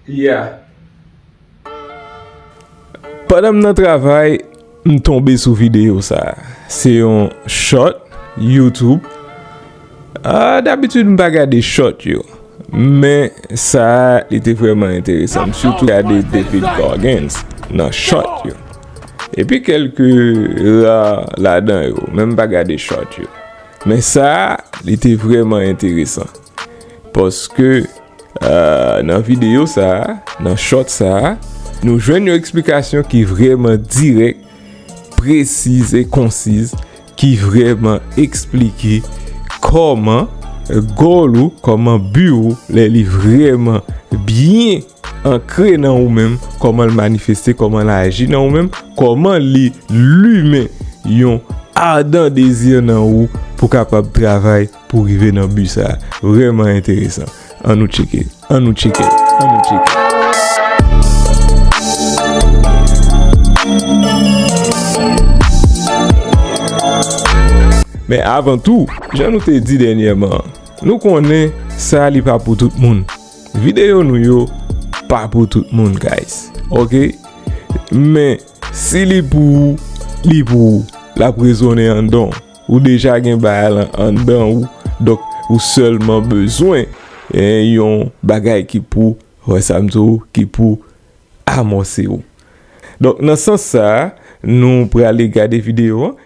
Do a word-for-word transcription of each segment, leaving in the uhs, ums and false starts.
Yeah. Pandan m nan travay, m tonbe sou videyo sa a. Se yon short YouTube. Ah, dabitid, m pa gade short yo. Men sa a, li te vrèman enteresan. M sitou gade David Goggins nan short yo. Epi kèlke ra ladan yo, men m pa gade short yo. Men sa a, li te vrèman enteresan. Paske, ah, nan videyo sa a, nan short sa a, nou jwenn yon eksplikasyon ki vrèman dirèk, presiz e konsiz, ki vrèman eksplike kòman goal ou, kòman bi ou, lè li vrèman byen ankre nan ou menm, kòman l manifeste, kòman l aji nan ou menm, kòman li limen yon adan dezi nan ou pou kapab travay pou rive nan bi sa a. Vrèman enteresan. Ann nou tcheke. Ann nou tcheke. Ann nou tcheke. Men avan tou, jan nou te di dènyèman, nou konnen sa li pa pou tout moun. Videyo nou yo pa pou tout moun, guys. Oke? Men si li pou ou, li pou ou. L ap rezonnen anndan w. Ou deja gen bagay lan anndan ou. Donk, ou sèlman bezwen, eh, yon bagay ki pou, wè sa m di w, ki pou amòse w. Donk, nan sans sa a, nou prale gade videyo an.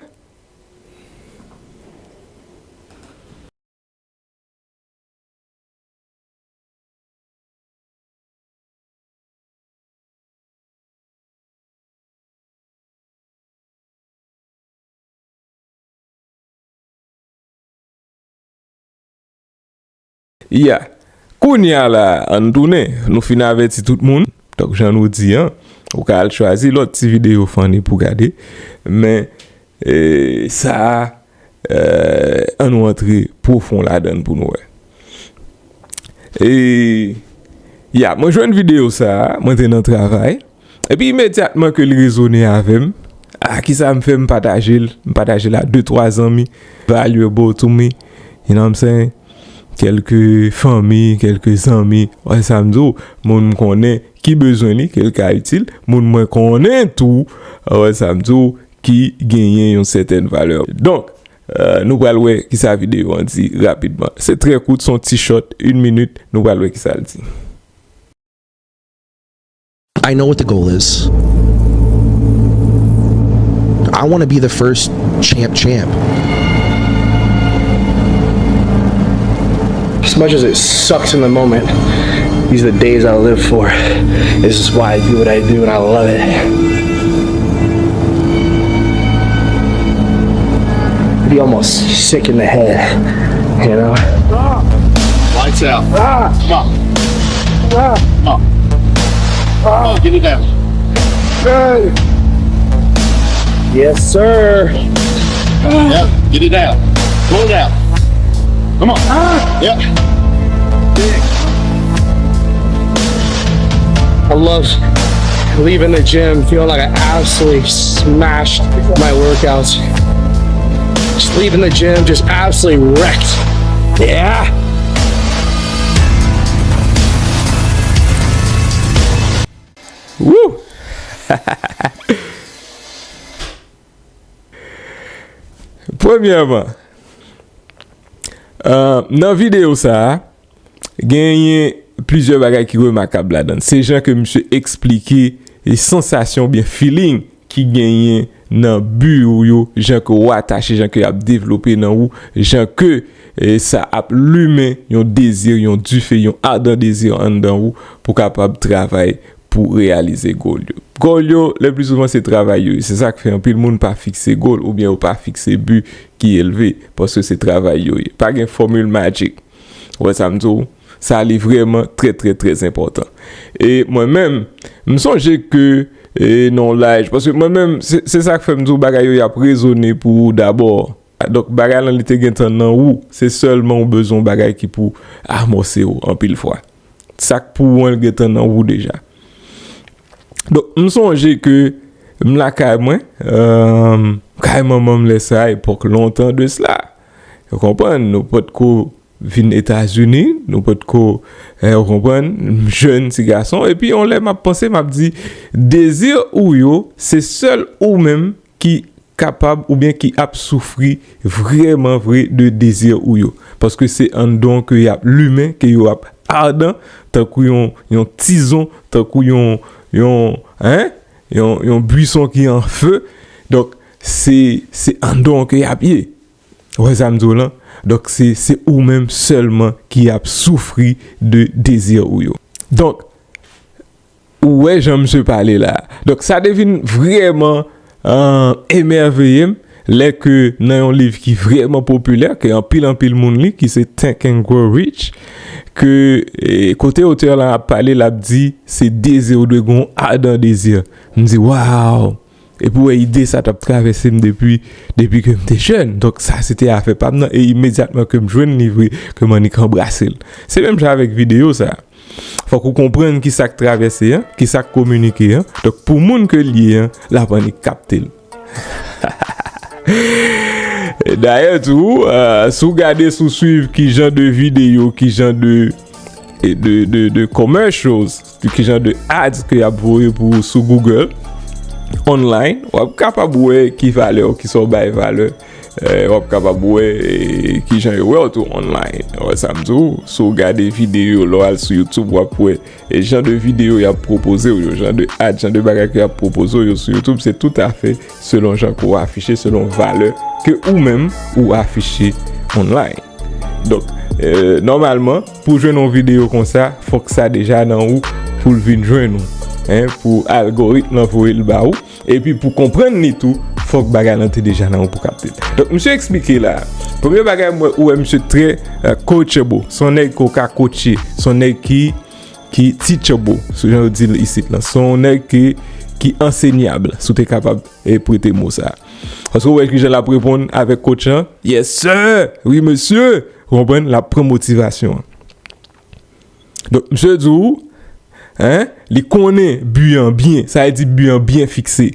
Ya. Kounye a la, ann tounen. Nou fin avèti tout moun. Tank jan nou di an, ou ka al chwazi lòt ti videyo funny pou gade. Men, e, sa a, e, ann nou antre pwofon ladan l pou nou wè. E, ya, mwen jwenn videyo sa a, mwen te nan travay. Epi imedyatman ke li rezone avè m, a, kisa m fè, m pataje l, m pataje l a de, twa zanmi, valuable to me, you know what I'm saying? Kèlke fanmi, kèlke zanmi, wè sa m di w, moun m konnen ki bezwen li, ke l ka itil, moun mwen konnen tou, wè sa m di w, ki genyen yon sètèn valè. Donk, e, nou pral wè kisa videyo an di rapidman. Se trè kout, se yon ti short, yon minit, nou pral wè kisa l di. I know what the goal is. I want to be the first champ champ. As much as it sucks in the moment, these are the days I live for. This is why I do what I do, and I love it. Be almost sick in the head, you know? Lights out. Come on. Come on. Come on, get it down. Yes, sir. Yep, get it down. Pull it out. Come on. Yep. I love leaving the gym feeling like I absolutely smashed my workouts. Just leaving the gym just absolutely wrecked. Yeah. Woo! Premyèman, e, nan videyo sa a, genyen plizyè bagay ki remakab ladan l. Se jan ke misye eksplike, e, sansasyon oubyen feeling ki genyen nan bi ou yo, jan ke w atache, jan ke y ap devlope nan ou, jan ke, e, sa ap limen yon dezi, yon dife, yon adan dezi anndan ou pou kapab travay pou reyalize goal yo. Goal yo, le pli souvan, se travay yo ye. Se sa k fè anpil moun pa fikse goal oubyen yo pa fikse bi ki elve, paske se travay yo ye. Pa gen fòmil majik. Ou wè sa m di w? Sa li vrèman trè, trè, trè enpòtan. E mwen menm, m sonje ke, e, nan yon laj, paske mwen menm, se, se sa k fè m di w bagay yo y ap rezone pou ou dabò. Donk, bagay lan li te gentan nan ou, se sèlman ou bezwen yon bagay ki pou amòse w anpil fwa. Sa k pou ou an, li gentan nan ou deja. Donk, m sonje ke m lakay mwen, e, kay manman m lè sa, epòk lontan de sela. Ou konprann, nou potko vin Etazini, nou potko, eh, ou konprann, m jèn ti gason, epi yon lè m ap panse, m ap di, dezi ou yo, se sèl ou menm ki kapab oubyen ki ap soufri vrèman vre de dezi ou yo. Paske se anndan ke y ap limen, ke yo ap adan, tankou yon, yon tizon, tankou yon, yon, hein? Yon, yon bwison ki an fe. Donk, se, se anndan ke y ap ye. Ou wè sa m di w lan? Donk, se, se ou menm sèlman ki ap soufri de dezi ou yo. Donk, ou wè jan misye pale la. Donk, sa te vin vrèman, euh, emèveye m, lè ke nan yon liv ki vrèman popilè, ke anpil, anpil moun li, ki se Think and Grow Rich, ke, eh, kote otè la ap pale, l ap di, se dezi, ou dwe gen yon adan dezi. M di, waw! Epi w wè ide sa t ap travèse m depi, depi ke m te jèn. Donk, sa se te afè pa m nan, e imedyatman ke m jwenn li vre, ke m annik anbrase l. Se menm jan avèk videyo sa. Fòk ou konprann ki sa k travèse an, ki sa k kominike an. Donk, pou moun ke l ye an, l ap annik kapte l. Dayè tou, euh, si w gade, si w swiv ki jan de videyo, ki jan de, de, de, de commercials, ki jan de ads ke y ap voye pou ou sou Google, online, w ap kapab wè ki valè w, ki sa w bay valè. Eh, w ap kapab wè, eh, ki jan yo wè w tou online. Ou wè sa m di w? Si w gade videyo, lè w al sou YouTube, w ap wè, eh, jan de videyo y ap pwopoze w yo, jan de ad, jan de bagay ke y ap pwopoze w yo sou YouTube, se toutafè selon jan ke w afiche, selon valè ke ou menm ou afiche online. Donk, eh, nòmalman, pou jwenn yon videyo konsa, fòk sa deja nan ou pou l vin jwenn ou, hein, pou algoritm lan voye l ba ou. Epi pou konprann li tou, fòk bagay lan te deja nan ou pou kapte l. Donk, misye eksplike la. Premye bagay, mwen, ou wè misye trè, euh, coachable. Se yon nèg ke w ka coache. Se yon nèg ki, ki teachable. Se jan yo di l isit lan. Se yon nèg ki, ki ansenyab. Si w te kapab, eh, prete mo sa. Paske w wè ki jan l ap reponn avèk coach lan. Yes, sir! Wi, mesye! Ou konprann? L ap pran motivasyon an. Donk, misye di w, hein, li konnen bi an byen, sa vle di bi an byen fikse.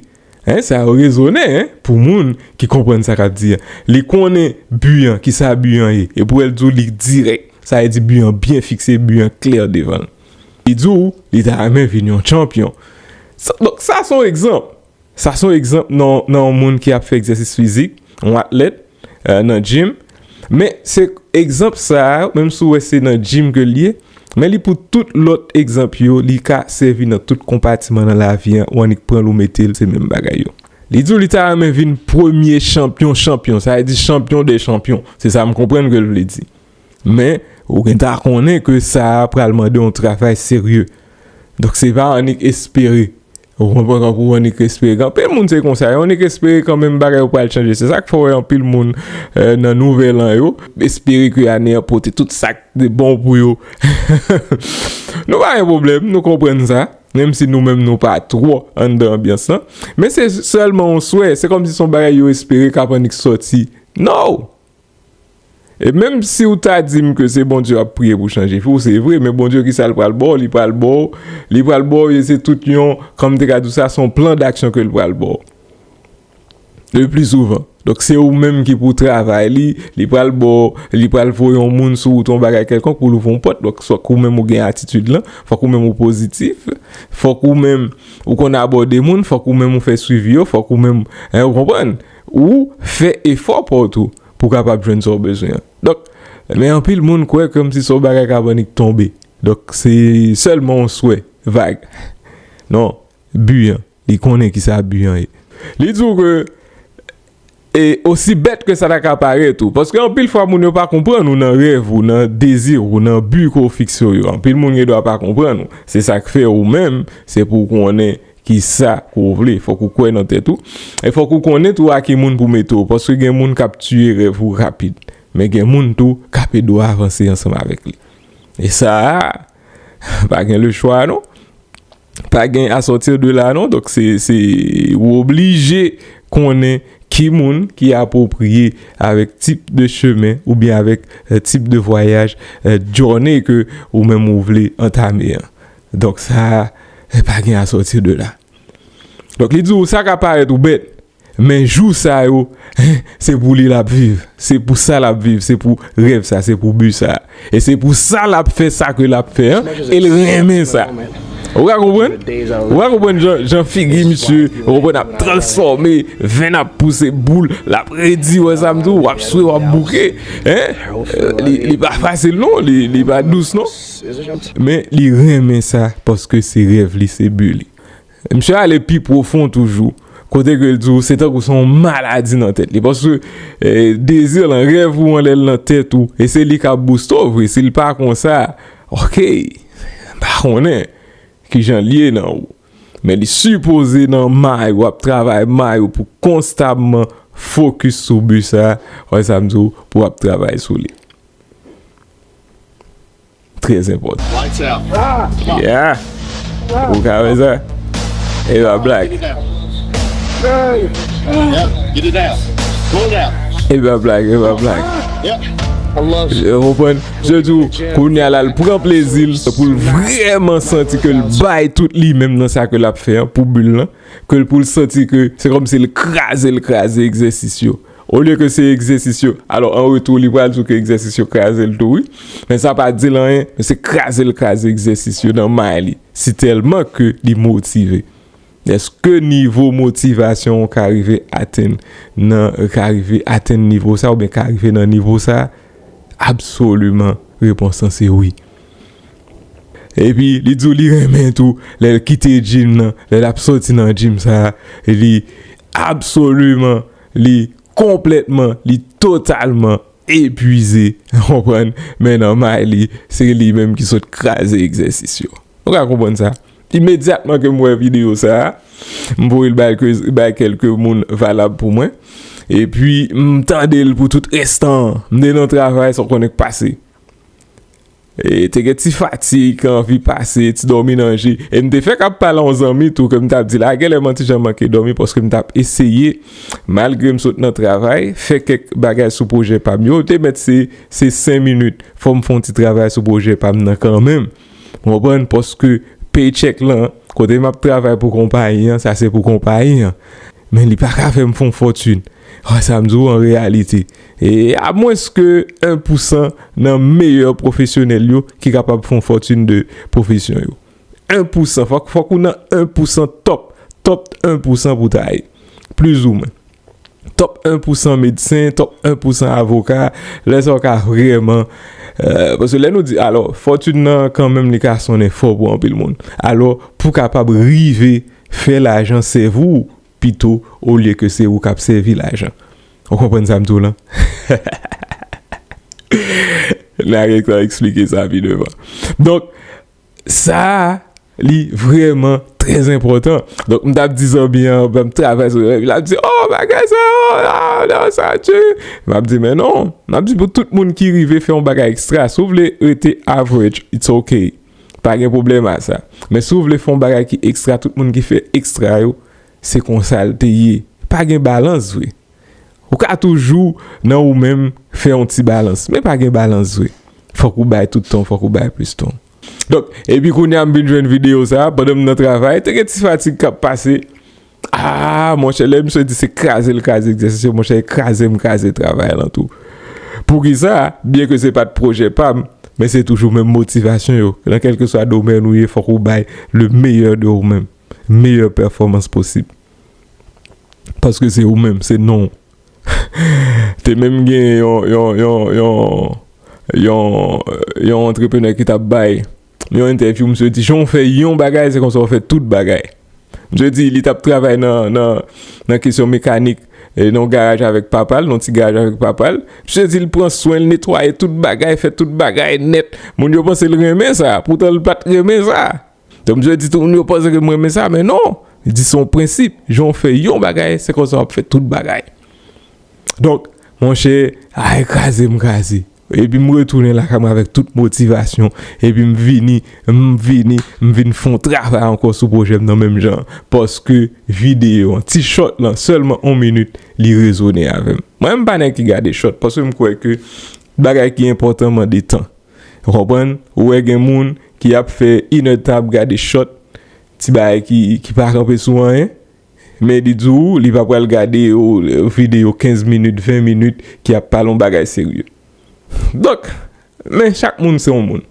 Hein, sa yo rezonnen, hein, pou moun ki konprann sa k ap di an. Li konnen bi an, ki sa bi an ye, e pou l di w li dirèk, sa vle di bi an byen fikse, bi an klè devan l. Li di w, li ta renmen vin yon chanpyon. Sa, donk, sa se yon egzanp. Sa se yon egzanp nan, nan yon moun ki ap fè egzèsis fizik, yon atlèt, euh, nan gym. Men se egzanp sa a, menm si w wè se nan gym ke l ye, men li pou tout lòt egzanp yo, li ka sèvi nan tout konpatiman nan lavi an, ou annik pran l ou mete l, se menm bagay yo. Li di w li ta renmen vin premye chanpyon chanpyon, sa vle di chanpyon dè chanpyon. Se sa m konprann ke l vle di. Men, ou gen ta konnen ke sa a pral mande yon travay serye. Donk, se pa annik espere. Ou konprann, kankou w annik espere. Gen anpil moun se konsa, yo annik espere kanmenm bagay yo pral chanje. Se sa k fè w wè anpil moun, eh, nan nouvèl an yo, espere ke ane an pote tout sa k te bon pou yo. Nou pa gen pwoblèm, nou konprann sa. Menm si nou menm nou pa twò anndan anbyans lan. Men se sèlman yon swè, se kòmsi se yon bagay yo espere k ap annik sòti. No! E menm si w ta di m ke se Bondye w ap priye pou chanje fi w, se vre, men Bondye ki sa l pral ba w, li pral ba w, li pral ba w, e se tout yon, kòm m te ka di w sa, se yon plan d'action ke l pral ba w. Le pli souvan. Donk, se ou menm ki pou travay li, li pral ba w, li pral voye yon moun sou wout yon bagay kèlkonk pou l ouvri yon pòt. Donk, fòk ou menm ou gen atitid lan, fòk ou menm ou pozitif, fòk ou menm ou konn abòde moun, fòk ou menm ou fè swivi yo, fòk ou menm, en, ou konprann? Ou fè efò pa w tou pou w kapab jwenn sa w bezwen an. Donk, men anpil moun kwè kòmsi se yon bagay k ap annik tonbe. Donk, se sèlman yon swè, vag. Non, bi an, li konnen ki sa bi an ye. Li di w ke e osi bèt ke sa ta ka parèt ou. Paske anpil fwa, moun yo pa konprann ou nan rèv ou, nan dezi ou, nan bi ke w fikse w yo. Anpil moun gen dwa pa konprann ou. Se sa k fè ou menm, se pou w konnen ki sa ke w vle. Fòk ou kwè nan tèt ou. E fòk ou konnen tou a ki moun pou mete w. Paske gen moun k ap tiye rèv ou rapid. Men gen moun tou k ap ede w avanse ansanm avèk li. E sa a, pa gen le chwa non. Pa gen à sortir de là non. Donk, se, se, ou oblije konnen ki moun ki apwopriye avèk tip de chemen oubyen avèk, eh, tip de vwayaj, eh, journey ke ou menm ou vle antame an. Donk, sa, eh, pa gen à sortir de là. Donk, li di w sa ka parèt ou bèt. Men jou sa yo, se pou li l ap viv. Se pou sa l ap viv. Se pou rèv sa. Se pou bi sa. E se pou sa l ap fè sa ke l ap fè an. E l renmen sa. Ou ka konprann? Ou ka konprann jan, jan figi misye, ou konprann, ap transfòme, venn ap pouse boul, l ap redi, wè sa m di w, w ap swe, w ap bouke. Hein? Li, li pa fasil non, li, li pa dous non. Men li renmen sa paske se rèv li, se bi li. Misye ale pi pwofon toujou. Kote ke l di w, se tankou se yon maladi nan tèt li. Paske, eh, dezi lan, rèv ou an, lè l nan tèt ou, e se li k ap booste w vre. Si l pa konsa, ok, m pa konnen kijan l ye nan ou. Men li sipoze nan may ou, ap travay may ou pou konstamman fokis sou bi sa, wè sa m di w, pou w ap travay sou li. Trè enpòtan. Lights out. Yeah. Ou ka wè sa? E pa blag. Get it down. Yeah, get it down. Go down. E pa blag, e pa blag. Yeah. I love you. Ou konprann? Je di w, kounye a la, l pran plezi l pou l vrèman santi ke l bay tout li menm nan sa ke l ap fè an pou bi l lan. Ke l pou l santi ke se kòmsi l kraze, l kraze egzèsis yo. Olye ke se egzèsis yo, alò, an retou, li pral di w ke egzèsis yo kraze l tou, wi. Men sa pa di l anyen, men se kraze l kraze egzèsis yo nan may li. Si tèlman ke li motive. Èske nivo motivasyon w ka rive atenn nan, ka rive atenn nivo sa, oubyen ka rive nan nivo sa? Absoliman, repons lan se wi. Epi, li di w li renmen tou, lè l kite gym nan, lè l ap soti nan gym sa, li absoliman, li konplètman, li totalman epuize, konprann? Men nan may li, se li menm ki sot kraze egzèsis yo. Ou ka konprann sa? Imedyatman ke m wè videyo sa a, m voye l bay ke, bay kèlke moun valab pou mwen. Epi, m tande l pou tout rès tan an. M te nan travay, sa w konnen k pase. E, te gen ti fatig, anvi pase, ti dòmi nan je. E m te fèk ap pale a yon zanmi tou, ke m t ap di l, a, genlè m an ti jan manke dòmi, paske m t ap eseye, malgre m sot nan travay, fè kèk bagay sou pwojè pa m yo. Te mèt se, se senk minit, fò m fè yon ti travay sou pwojè pa m nan kanmenm. Ou konprann? Paske paycheck lan, kote m ap travay pou konpayi an, sa se pou konpayi an. Men li pa ka fè m fè yon fòtin. Wè sa m di w an reyalite. E amwens ke en pousan nan meyè pwofesyonèl yo ki kapab fè yon fòtin de pwofesyon yo. En pousan, fòk, fòk ou nan en pousan top, top en pousan pou ta ye. Plizoumwen. Top en pousan medsen, top en pousan avoka, lè sa w ka vrèman, euh, paske lè nou di, alò, fòtin nan kanmenm li ka sonnen fò pou anpil moun. Alò, pou kapab rive fè lajan sèvi w pito olye ke se ou k ap sèvi lajan. Ou konprann sa m di w lan? N a gen tan eksplike sa pi devan. Donk, sa a, li vrèman trè enpòtan. Donk, m t ap di zanmi an, ban m travay sou rèv, l ap di, oh, bagay sa, oh, ah, non, sa, tchè. M ap di, men non. M ap di pou tout moun ki rive fè yon bagay ekstra, si w vle rete average, it's ok. Pa gen pwoblèm a sa. Men si w vle fè yon bagay ki ekstra, tout moun ki fè ekstra yo, se konsa l te ye. Pa gen balans vre. Ou ka toujou nan ou menm fè yon ti balans, men pa gen balans vre. Fòk ou bay tout tan, fòk ou bay plis tan. Donk, epi kounye a m vin jwenn videyo sa, pandan m nan travay, te gen ti fatig k ap pase. Ah, monchè, lè misye di se kraze l kraze egzèsis yo, monchè, e kraze m kraze travay lan tou. Poukisa? Byenke se pa t pwojè pa m, men se toujou menm motivasyon yo. Nan kèlkeswa domèn ou ye, fòk ou bay le meilleur de ou menm. Meyè pèfòmans posib. Paske se ou menm, se non w. Te menm gen yon, yon, yon, yon, yon, yon antreprenè ki t ap bay yon entèvyou, misye di, jan w fè yon bagay, se konsa w fè tout bagay. Misye di, li t ap travay nan, nan, nan kesyon mekanik, e nan yon garaj avèk papa l, nan yon ti garaj avèk papa l. Misye di, l pran swen, l netwaye tout bagay, fè tout bagay nèt. Moun yo panse l renmen sa, poutan l pa t renmen sa. Donk, misye di tout moun yo panse ke m renmen sa, men non. Li di se yon prensip. Jan w fè yon bagay, se konsa w ap fè tout bagay. Donk, monchè, ay, kraze m kraze. Epi m retounen lakay mwen avèk tout motivasyon. Epi m vini, m vini, m vin fè yon travay ankò sou pwojè m nan menm jan. Paske videyo an, ti short lan, sèlman yon minit, li rezone avè m. Mwen, m pa nèg ki gade short, paske m kwè ke bagay ki enpòtan mande tan. Ou konprann? Ou wè gen moun ki ap fè inèdtan ap gade short, ti bagay ki, ki pa kanpe sou anyen. Men li di w, li pa pral gade yon videyo kenz minit, ven minit ki ap pale yon bagay serye. Donk, men chak moun se yon moun.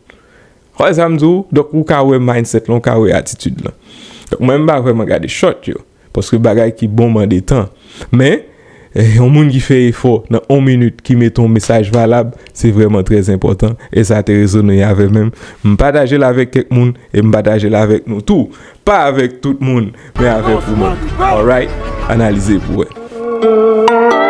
Wè sa m di w? Donk, ou ka wè mindset lan, ou ka wè atitid lan. Donk, mwen, m pa vrèman gade short yo. Paske bagay ki bon mande tan. Men, eh, yon moun ki fè efò nan yon minit, ki mete yon mesaj valab, se vrèman trè enpòtan. E sa te rezone avè m. M pataje l avèk kèk moun e m pataje l avèk nou tou. Pa avèk tout moun, men avèk ou menm. Alright? Analize pou wè.